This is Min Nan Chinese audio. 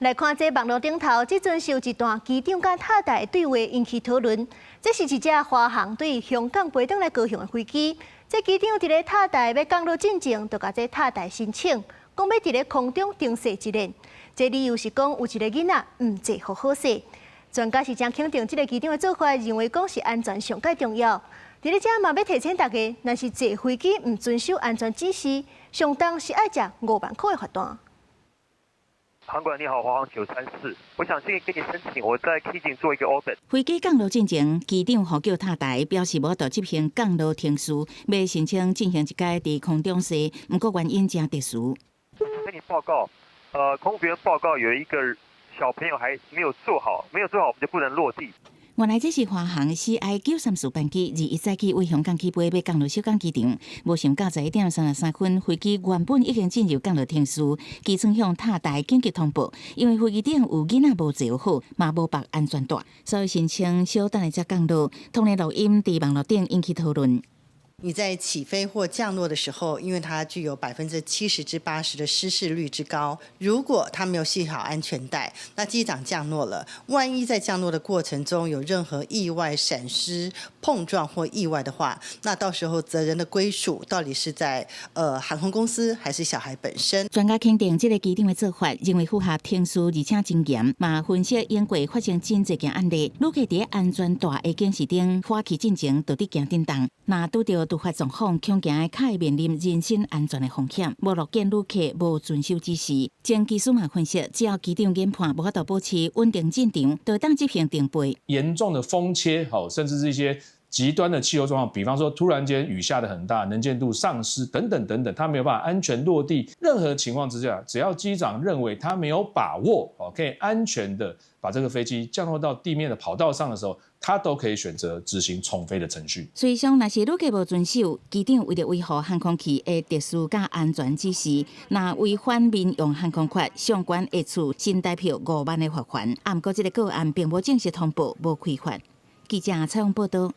來看這網路頂頭，這陣是有一段機長佮塔台對話引起討論。這是一隻華航對香港飛轉來高雄的飛機，這機長佇咧塔台欲降落進前，就共這塔台申請，講欲佇咧空中停勢一下。這理由是講有一个囡仔毋坐予好勢。專家是誠肯定這个機長的做法，認為講是安全上蓋重要。佇咧遮嘛欲提醒大家，若是坐飛機毋遵守安全指示，上重是愛食5萬箍的罰單。航管你好，華航934，我想先跟你申請，我在機頂做一個 orbit。飛機降落進前，機長呼叫塔台，表示無法度執行降落程序，欲申請進行一擺佇空中踅，毋過原因誠特殊。跟你報告，空服員報告有一個小朋友還沒有坐好，沒有坐好，我們就不能落地。原來這是華航 CI 934班機，21早起為香港起飛，欲降落小港機場，無想到11點33分，飛機原本已經進入降落程序，機艙向塔台緊急通報，因為飛機頂有囡仔無坐好，嘛無縛安全帶，所以申請小等下才降落。通聯錄音佇網路頂引起討論。你在起飛或降落的時候，因為它具有70%至80%的失事率之高，如果他沒有繫好安全帶，那機長降落了，萬一在降落的過程中有任何意外、閃失、碰撞或意外的話，那到時候責任的歸屬到底是在航空公司還是小孩本身？專家肯定這个機長的做法，認為符合程序，而且真嚴。嘛分析英國發生真濟件案例，旅客佇安全帶的警示燈發起進前，就佇驚振動，若拄著突發狀況，恐驚較會面臨人身安全的風險。無樂見旅客無遵守指示。前機師嘛分析，只要機長研判無法度保持穩定進場，就當執行停飛。嚴重的風切，吼，甚至是一些極端的氣候狀況，比方說突然間雨下得很大，能見度喪失等等等等，他沒有辦法安全落地。任何情況之下，只要機長認為他沒有把握，哦，可以安全的把這個飛機降落到地面的跑道上的時候，他都可以選擇執行重飛的程序。所以說，若是旅客無遵守，機長為著維護航空器的秩序佮安全指示，若違反民用航空法，上懸會處新台幣5萬的罰鍰。啊，毋過這个個案並無正式通報，無開罰。記者採訪報道。